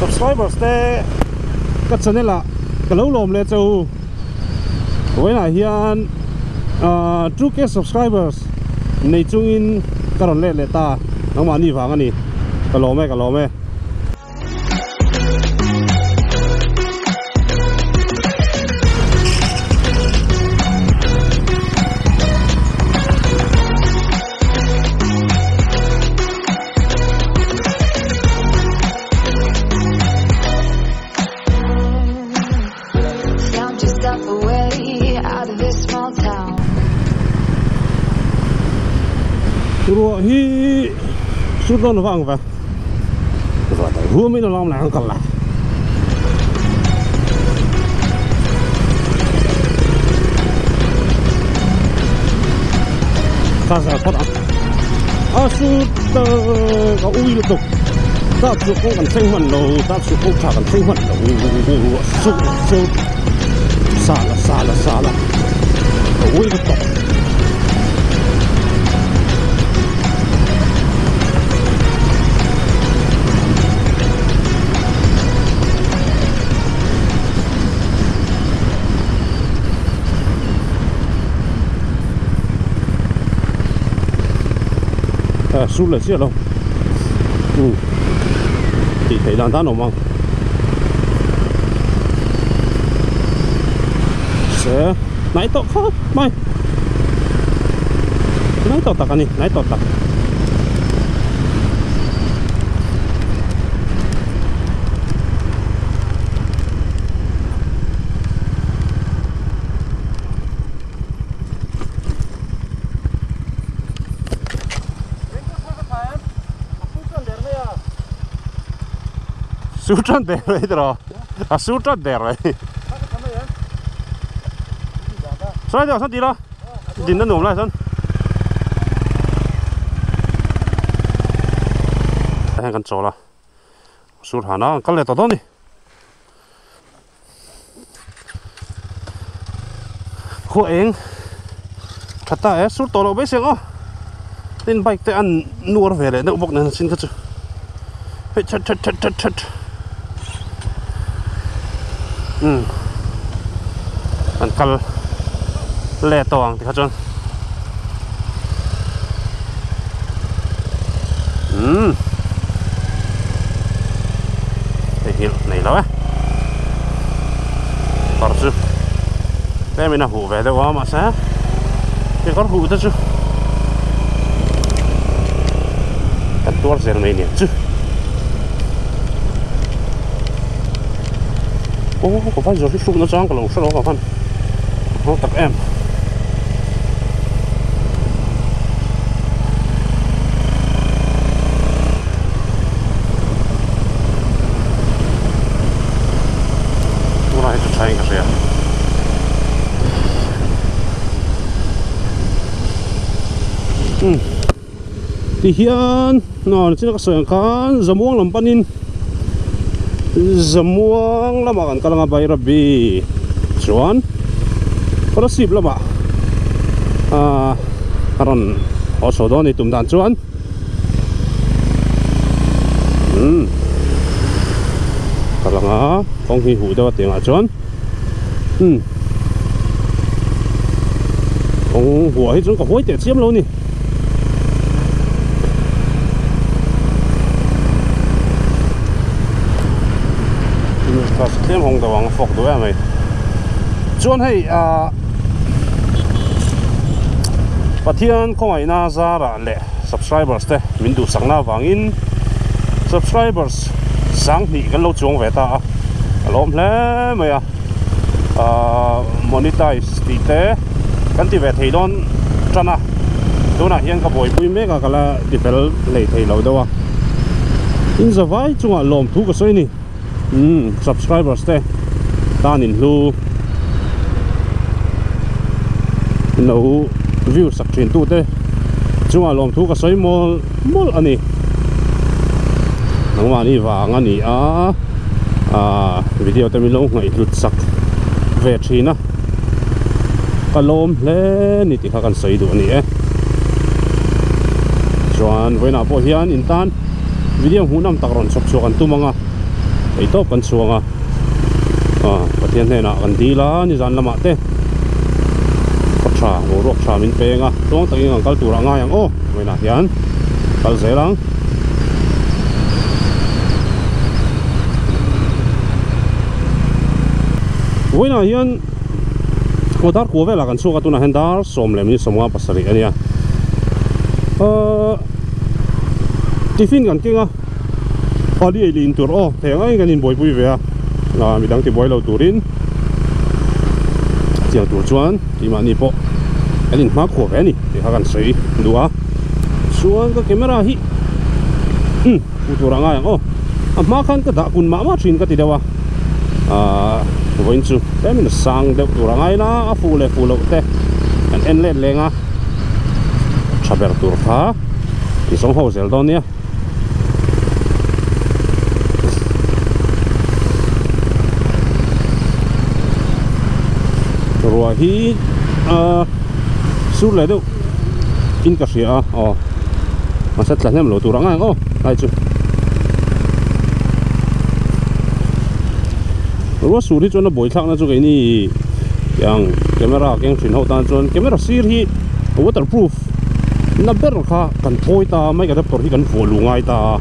Subscribers te ka channel ah ka lo lawm leh che u. Vawiinah hian 2k subscribers nei chungin ka rawn let leh ta nangmahni vang a ni. Ka lawm e ka lawm e. Ruah hi sut dawn lo vang ve ruah dai huam in a lawm lai ang kal la ka zal phawt ang a sut ka ui lutuk tap chu kawng kan thleng hman lo tap chu kawng tha kan thleng hman lo ruah sut sut sala sala sala ka ui lutuk. Sur leh chiah lo um tih theih dan tan awm ang se hnai tawh khawp mai hnai tawh tak a ni hnai tawh tak. Sur tan der mai tiraw a sur tan der mai sawi deuh sawn ti la din a nuam lai sawn tah hian kan chawl a sur han a an kal leh tawh dawn a ni. Khua eng tha ta e sur tawh loh mai seng aw tin bike te an nuar ve leh deuh bawk nen a chin kha chu hei that that that that that umm an kal leh tawh ang tikha chuan umm hei hi nei lo e kawr chu tlem in a huh ve deuh a mahse kekawr huh te chu kan tuar zel mai aniang chu aw ka vai zawr hi hruk na chang ka lo hre lo ka van hau tak em. Tunah hi chu tha in ka hria. Umm tihian hna chin a ka sawi ang khan Zamuang lam panin Zamuang lamah kan kal anga Bairabi chuan Kolasib lamah ahh a rawn haw chho dawn a ni tum dan chuan. Umm ka lang a kawng hi huh deuh a tiangah chuan umm kawng huah hi chuan ka huai teh chiam lo a ni tlem hawng deuh ang a fawk duh em mai chuan hei ah Pathian khawngaihna zarah leh subscribers te min duhsakna avangin subscribers 2000 kan lo chuang ve ta a a lawm hle mai a ahh monetize tih te kan ti ve thei dawn tan a tunah hian ka buaipui mek a ka la ti fel hlei thei lo deuh a in zavai chungah lawmthu ka sawi a ni umm subscribers te tan in hlu lo view sak thin tu te chungah lawmthu ka sawi mawl mawlh a ni nangmahni vang a ni a ah video te min lo ngaihhlut sak ve thin a ka lawm hle ni tih kha kan sawi duh a ni e chuan vawiinah pawh hian in tan video hmuhnawm tak rawn chhawp chhuak an tum ang a. Theihtawp kan chhuang a, aw Pathian hnenah kan dil a, nizan lamah te khaw tha, boruak tha min peng a, tluang takin kan kal turah ngai ang aw, vawiinah hian kal zel ang. Vawiinah hian aw dar kua velah kan chhuak a, tunah hian dar sawm leh minute sawmnga pasarih a nia. Ahh tiffin kan keng a. Pali ei leh in tur aw thei ang aiin kan inbuaipui ve a ah midang tibuai lo turin chiang tur chuan keimahni pawh kan inhma khuah ve a ni tih kha kan sawi duh a chuan ka camera hi umm hmuh tur a ngai ang aw a hma khan ka dah kun mah mah thin ka ti deuh a ah vawiin chu tlemin a sang deuh tur a ngai la a fuh leh fuh loh te kan en let leng a tha ber tur kha an zawng ho zel dawn nia. Ruah hi a sur leh deuh in ka hria a aw mahse tla hnem lo tur ang ang aw lai chu ruah sur hi chuan a buaithlak na chu keini tiang camera keng thin ho tan chuan camera sir hi waterproof na ber kha kan thawi ta a mic adapter hi kan vuah luh ngai ta a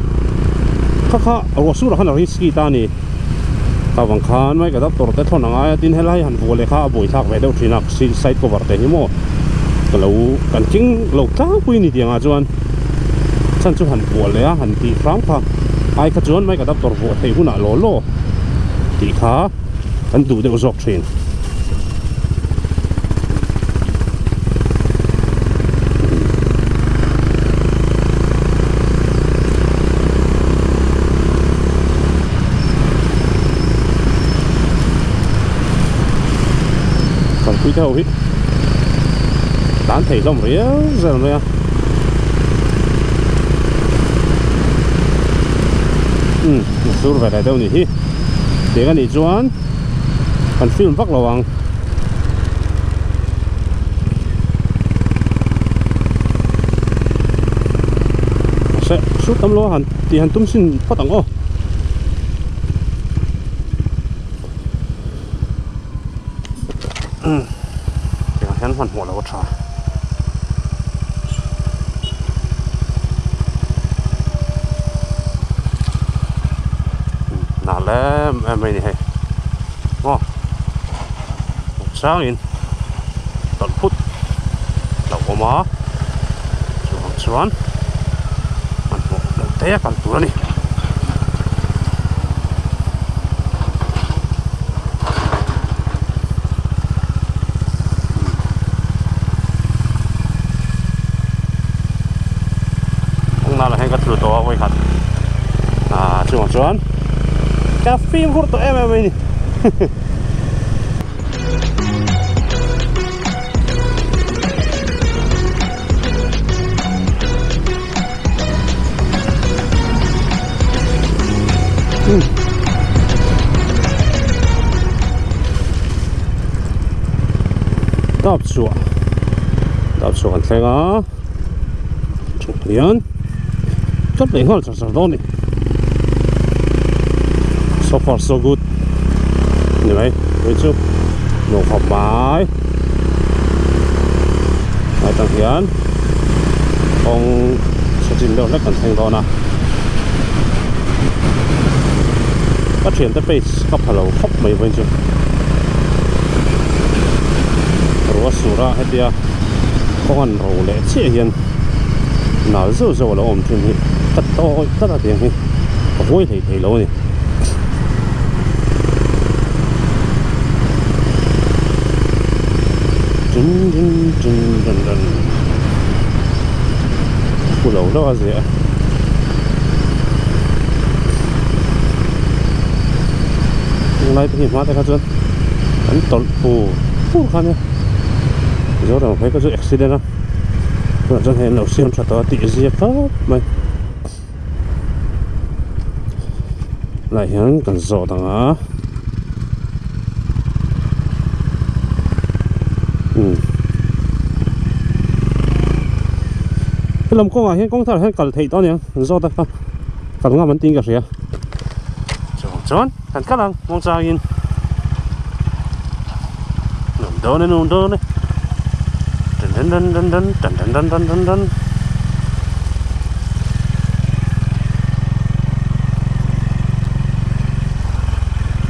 kha kha ruah surah khan a risky ta a ni ta vang khan mic adapter te thawn a ngai a tin helai han vuah leh kha a buaithlak ve deuh thin a side cover te hi maw ka lo kan keng lo tlangpui a ni tih angah chuan chhan chu han vuah leh a han tih hram kha ai kha chuan mic adapter vuah theih hunah law law tih kha kan duh deuh zawk thin. Kalpui te ho hi tlan thei hlawm riau zel mai a. Umm sur ve leh deuh ni hi. Tiang anih chuan kan film vak lo ang. Mahse shoot tam lo a han tih han tum sin phawt ang aw. Umm tiang hian hmanhmawh lo a tha. Nal em em mai a ni hei maw changin tawlh phut lo awm a chuvang chuan hmanhmawh loh te a kal tur a ni. Kawng hian ka tlu tawh a vawikhat ah chungah chuan ka fimkhur tawh em em mai a ni. Dap chhuah dap chhuah kan thleng a chhuk hian tlat leh nghal char char dawn a ni so far so good ni mai hei chu nuam khawp mai atang hian kawng chhe chin deuh hlek kan thleng dawn a ka thiante page ka pha lo khawp mai vawiin chu ruah sur a hetia kawng an ro leh chiah hian nal zeuh zeuh a lo awm thin hi ka tawih tlat a tiang hi ka huai hlei thei lo a ni. Dun dun dun dun dun Pu lo hlauh a ziah a. Tunlai te hi hma te kha chuan an tawlh pur pur kha nia Mizoram phei kha chu accident a tunah chuan hei an lo siam tha tawh a tih zia khawp mai. Lai hian kan zawt ang a umm helam kawngah hian kawng tharah hian kal theih tawh a niang an zawt a kha kal ngam an tiin ka hria. Chuan kan kal ang muangchangin nuam dawn e nuam dawn e tan tan tan tan tan tan tan tan tan tan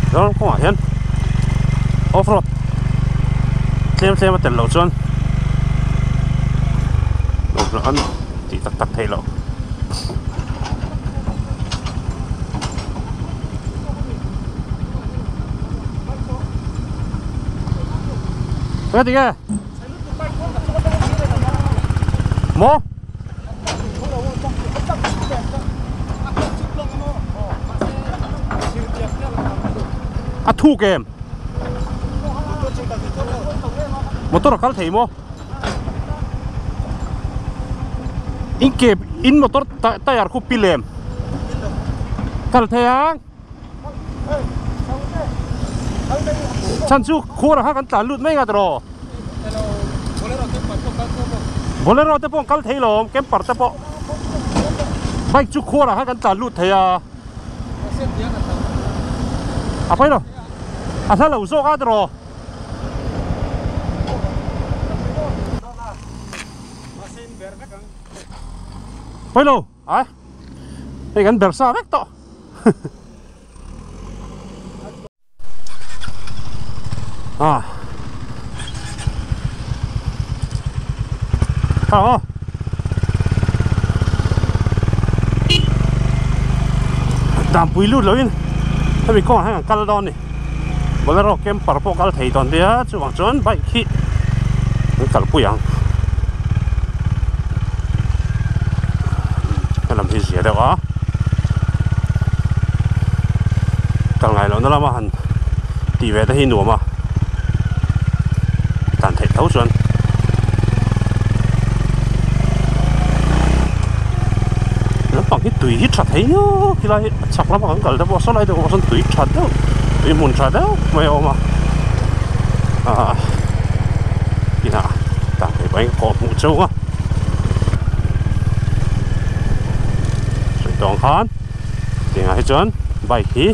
Zoram kawngah hian off road tlem tlem a tel loh chuan an tih tak tak theih loh. Nghe thì nghe Mô A thu kem Motor a kal thei maw In ke in motor tyre khu pi lem Kal thei ang Chhan chu khuar kha kan tlan lut mai ngat rawh Bolero te pawh an kal thei lo awm camper te pawh Bike chu khuar ah khan kan tlan lut thei a A pawi lo a hla lo zawk a tiraw. Pawi lo ai hei kan ber sa vek tawh. À. Ờ. Đàm pui lut loin hemi kawngah hian kan kal dawn a ni bolero camper pawh kal thei dawn nia chuvang chuan bike hi kan kalpui ang helam hi zia deuh a kal ngai lohna lama han tih ve te hi nuam a dan theih tho chuan lampang hi tui hi tha thei nuau khilai hi a chhak lama kan kal te pawh saw lai deuh pawh sawn tui tha deuh tui hmun tha deuh mai a awm a ah inah dan theih pawhin ka kawh hmuh chauh a sawi tawng khan Tiangah hi chuan bike hi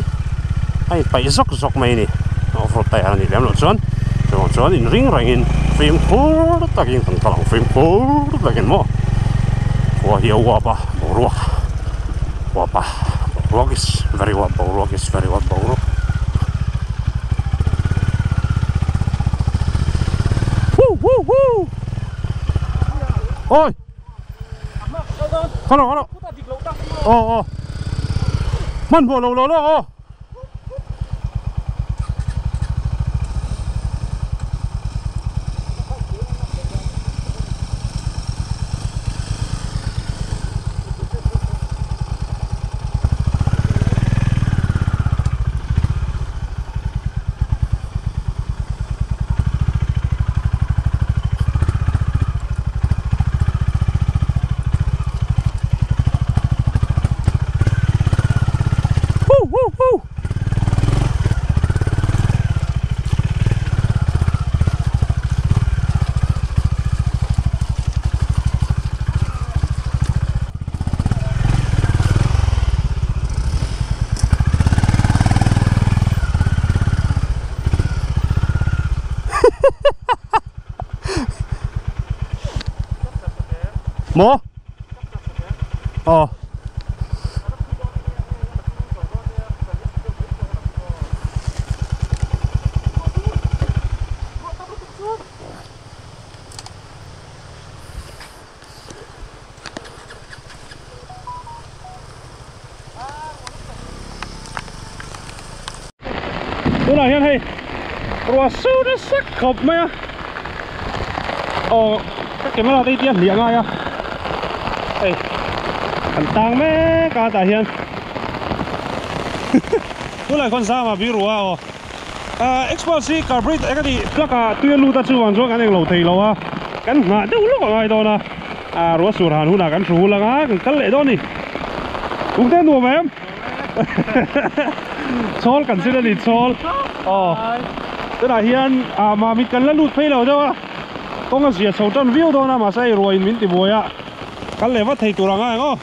a inpaih zawk zawk mai a ni off road tyre a nih lem loh chuan chuvang chuan in ring rengin fimkhur takin kan kal ang fimkhur takin maw khua hi a uap a boruak uap a boruak is very uap boruak is very uap boruak Woo woo woo Ôi Hello hello Aw aw Hmanhmawh lo lo lawk aw Maw? Aw. Tunah hian hei ruah su nasa khawp mai a aw ka camera te hi tia hliah ngai a hei kan tang mek a tah hian tunah khawn zama bir ruah aw ah exhaust hi carburetor eng a nih plug ah tui a lut a chuvang chuan kan englo thei lo a kan nghah deuh lawk a ngai dawn a ah ruah sur han hunah kan hru hul anga kan kal leh dawn a ni uk te nuam em. Chawl kan zir a ni chawl aw tunah hian ah mamit kan la lut phei lo deuh a kawng a zia chho tan viau dawn a mahse hei ruain min ti buai a kal leh vat thei tur ang a eng aw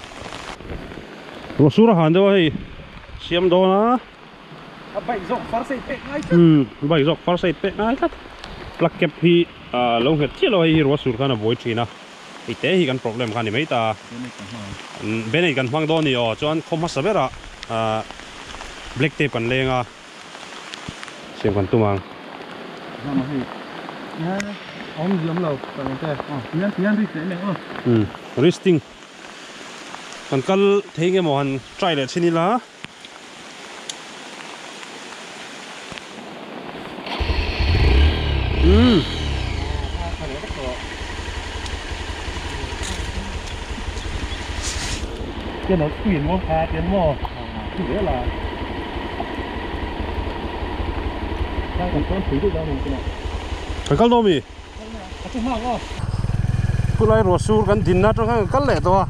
ruah sur a han deuh a hei siam dawn a. A bike zawk first aid pek ngai tlat. Bike zawk first aid pek ngai tlat. Plug cap hi lo nghet chiah lo a hei hi ruah sur khan a buai thin a. Hei te hi kan problem kha a ni mai ta. Band-aid kan hmang dawn a ni aw. Chuan khaw hmasa berah black tape kan leng a. Siam kan tum ang. Risting kan kal thei nge maw han try leh chhin ila. Umm. Kan kal dawn mi? Khulai ruah sur kan dinna atang khan kan kal leh tawh a,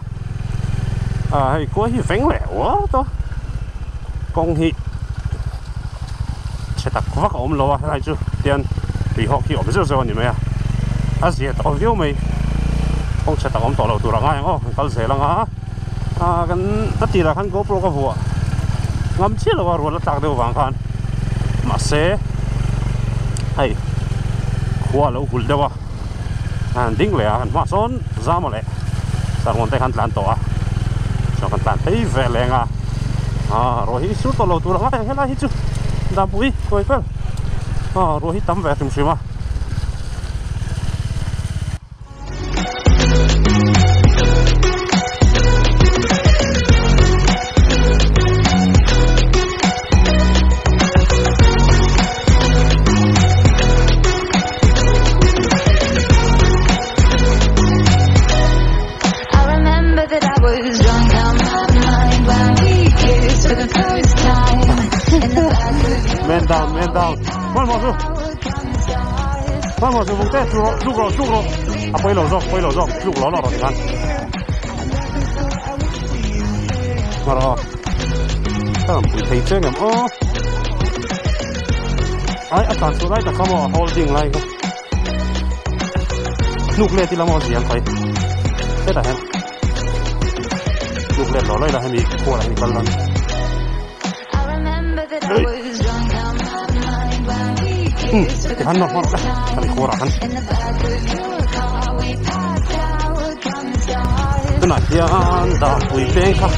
ah hei kua hi veng leh uar tawh a, kawng hi chhe tak vak a awm lo a helai chu tian tui hawk hi awm zeuh zeuh a ni mai a, a zia tawh viau mai kawng chhe tak awm tawh lo tur a ngai ang aw kan kal zel ang a ah kan a tirah khan GoPro ka vuah ngam chiah lo a rual a tlak deuh vang khan mahse hei khua a lo hul deuh a an ding leh a kan hmaah sawn zam a leh sarngawn te khan tlan tawh a chuan kan tlan phei ve leng a ah ruah hi sur tawh lo tur ang a helai hi chu dampui kawi fel ah ruah hi tam ve hrim hrim a. Man down, man down. Hmanhmawh chu. Hmanhmawh chu vung te tluk rawh, tluk rawh, tluk rawh. A pawi lo zawk, pawi lo zawk. Tluk lo lo rawh tikhan. Hma rawh. Ka rawn pui thei che ngem aw. Ai a tlan chhuah lai tak kha maw a holding lai kha. Hnuk let ila maw ziang khai. Hetah hian hnuk let lo lo ila hemi khualah hian i kal dawn. Umm tikhan nawr hmawrh la kan khuarah khan. Tunah hian Dapui peng kha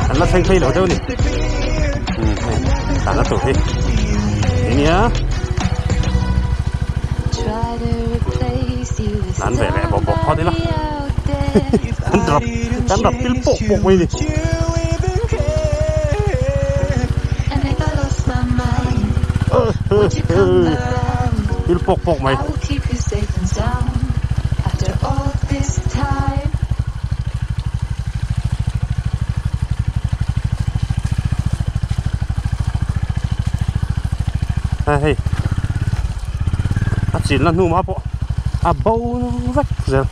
an la thleng phei lo deuh a ni. Umm hei tlan a tur hi nia. Tlan ve leh bawk bawk phawt ila. Kan rap kan rap pil pawk pawk mai a ni. Pil pawk pawk mai. Hei a chinna hnu mah pawh a bo vek zel.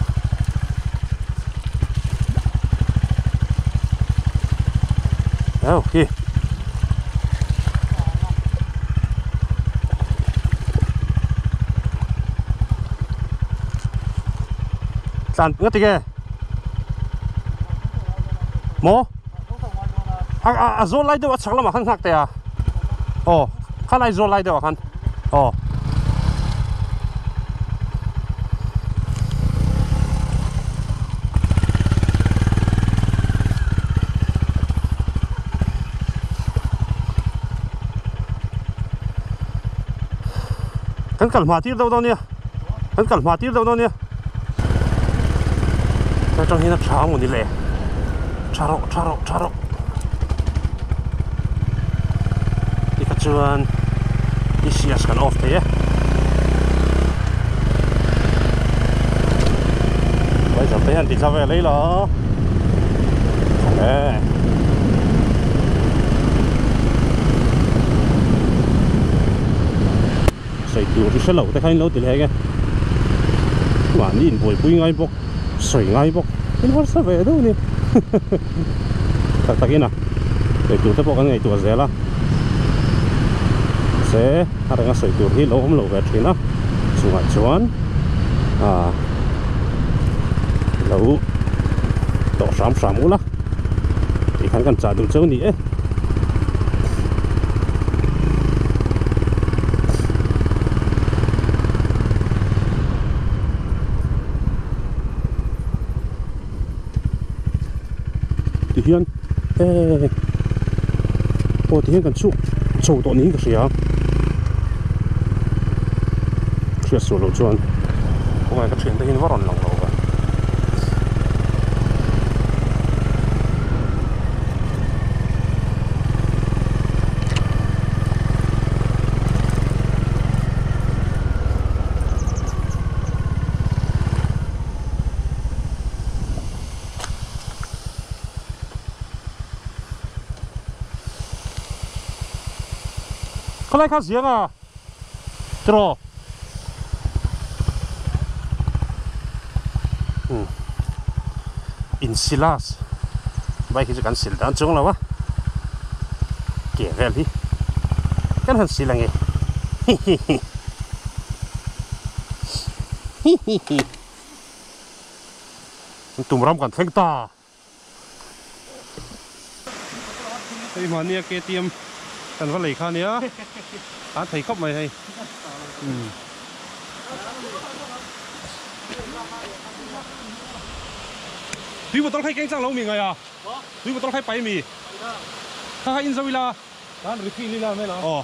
Khi tlan nga ti nge maw a a a zawl lai deuh a chhak lamah khan nghak teh a aw khalai zawl lai deuh ah khan aw. Kan kal hma tir deuh dawn nia kan kal hma tir deuh dawn nia atang hian a tha ang ni le tha rawh tha rawh tha rawh tikha chuan E_C_S kan off thei e visor te hian ti thla vel ei la e. Sawi tur hi hre lo te kha in lo ti leh eng e mahni inbuaipui ngai bawk sawi ngai bawk in harsa ve deuh a ni tak tak in a sawi tur te pawh kan ngaihtuah zel a mahse a renga sawi tur hi lo awm lo ve thin a chungah chuan ah lo tawh hram hram ula tih khan kan chah duh cheu a ni e. Tihian e aw tihian kan chhuak chho tawh niin ka hria hriat suah loh chuan khawngaih ka thiante hian va rawn lang lo ve. Khawlai kha ziang a tiraw umm insilas bike hi chu kan sil dan chuang lo a ke vel hi kan han sil ange hihihi hihihi. Tum ram kan thleng ta. Hei mahnia KTM kan va lei kha nia a thei khawp mai hei. Tui bottle khai keng chang lo mi ngai a? Tui bottle khai pai mi? Kha kha in zo ila. Kan refill ila mai lo. Aw.